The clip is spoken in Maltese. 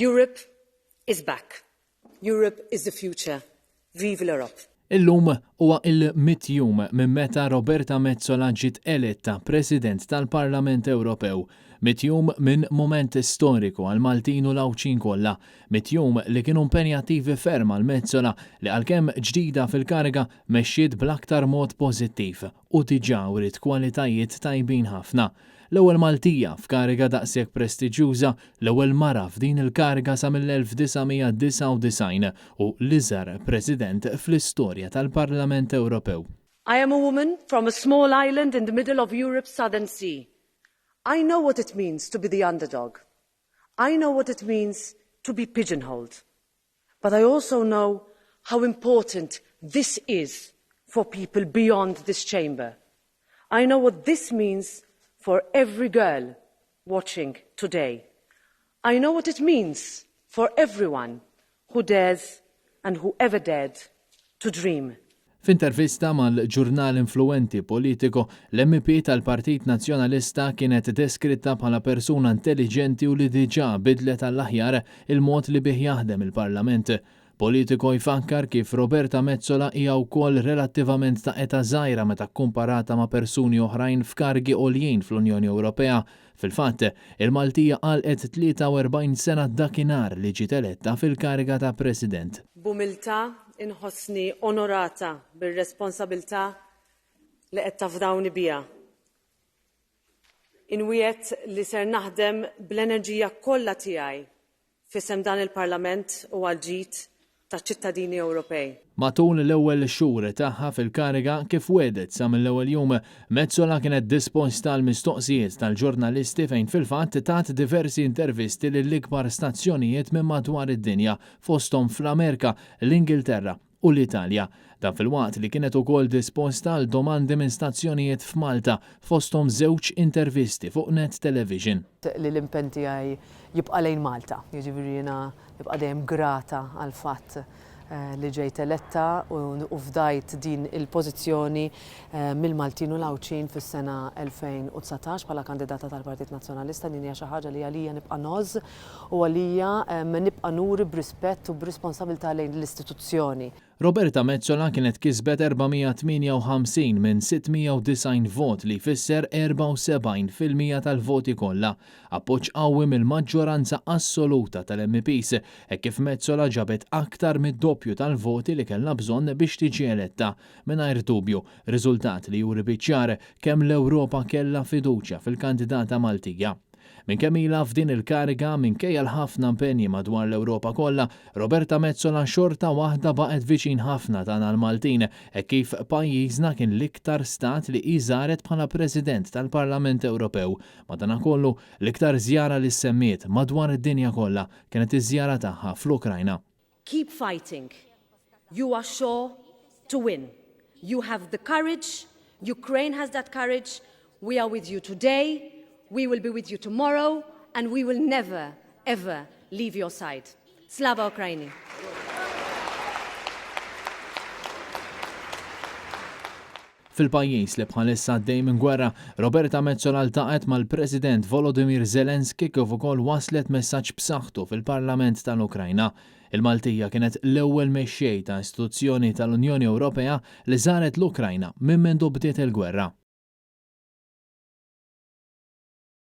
Europe is back. Europe is the future. Vive l'Europe. Illum huwa il-mitt jum minn meta Roberta Metsola ġiet eletta President tal-Parlament Ewropew. Mitt jum minn mument storiku għall-Maltin u l-Għawdxin kollha. Mitt jum li kienu impenjattivi ferm għal Metsola li għalkemm ġdida fil-kariga mexxiet bl-aktar mod pożittiv u diġà wriet kwalitajiet tajbin ħafna. L-ewwel Maltija f'kariga daqshekk prestiġjuża, l-ewwel mara f'din il-kariga sa mill-1999 u l-iżgħar President fl-istorja tal-Parlament Ewropew. I am a woman from a small island in the middle of Europe's southern sea. I know what it means to be the underdog. I know what it means to be pigeonholed. But I also know how important this is for people beyond this chamber. I know what this means for every girl watching today. I know what it means for everyone who dares and who ever dared to dream. F'intervista mal-ġurnal influwenti Politico, l-MEP tal-Partit Nazzjonalista kienet deskritta bħala persuna intelliġenti u li diġà bidlet għall-aħjar il-mod li bih jaħdem il-Parlament. Politico jfakkar kif Roberta Metsola hija wkoll relattivament ta' età żgħira meta kkumparata ma' persuni oħrajn f'kargi għoljin fl-Unjoni Ewropea. Fil-fatt, il-Maltija għalqet 43 sena dakinhar li ġiet eletta fil-kariga ta' President. B'umiltà inħossni onorata bir-responsabilità li qed tafdawni biha. Inwiegħed li ser naħdem bl-enerġija kollha tiegħi f'isem dan il-Parlament u għall-ġid taċ-ċittadini Ewropej. Matul l-ewwel xhur tagħha fil-kariga, kif wegħdet sa mill-ewwel jum, Metsola kienet disposta għall-mistoqsijiet tal-ġurnalisti fejn fil-fatt tat diversi intervisti lill-ikbar stazzjonijiet minn madwar id-dinja, fosthom fl-Amerka, l-Ingilterra u l-Italja. Dan filwaqt li kienet ukoll disposta għal domandi minn stazzjonijiet f'Malta, fosthom żewġ intervisti fuq Net Television. Li l-impenn tiegħi jibqa' lejn Malta. Jiġifieri jiena nibqa' dejjem grata għall-fatt li ġejt eletta u fdajt din il-pożizzjoni mill-Maltin u l-Għawdxin fis-sena 2019 bħala kandidata tal-Partit Nazzjonalista. Din hija xi ħaġa li għalija nibqa' ngħożż u għalija nibqa' nuri b'rispett u b'responsabilità lejn l-istituzzjoni. Roberta Metsola kienet kisbet 458 minn 690 vot li jfisser 74% tal-voti kollha. Appoġġ qawwi mill-maġġoranza assoluta tal-MEPs hekk kif Metsola ġabet aktar mid-doppju tal-voti li kellha bżonn biex tiġi eletta. Mingħajr dubju, riżultat li juri biċ-ċar kemm l-Ewropa kellha fiduċja fil-kandidata Maltija. Minn kemm ilha f'din il-kariga, minkejja l-ħafna impenji madwar l-Ewropa kollha, Roberta Metsola xorta waħda baqgħet viċin ħafna tagħna l-Maltin, hekk kif pajjiżna kien l-iktar stat li hi żaret bħala President tal-Parlament Ewropew. Madanakollu, l-iktar żjara li ssemmiet madwar id-dinja kollha kienet iż-żjara tagħha fl-Ukrajna. Keep fighting. You are sure to win. You have the courage, Ukraine has that courage, we are with you today, we will be with you tomorrow, and we will never, ever leave your side. Slava Ukraini! Fil-pajjiż li bħalissa għaddej minn gwerra, Roberta Metsola ltaqgħet mal-President Volodymyr Zelensky kif ukoll wasslet messaġġ b'saħħtu fil-Parlament tal-Ukrajna. Il-Maltija kienet l-ewwel mexxej ta' istituzzjoni tal-Unjoni Ewropea li żaret l-Ukrajna minn mindu bdiet il-gwerra.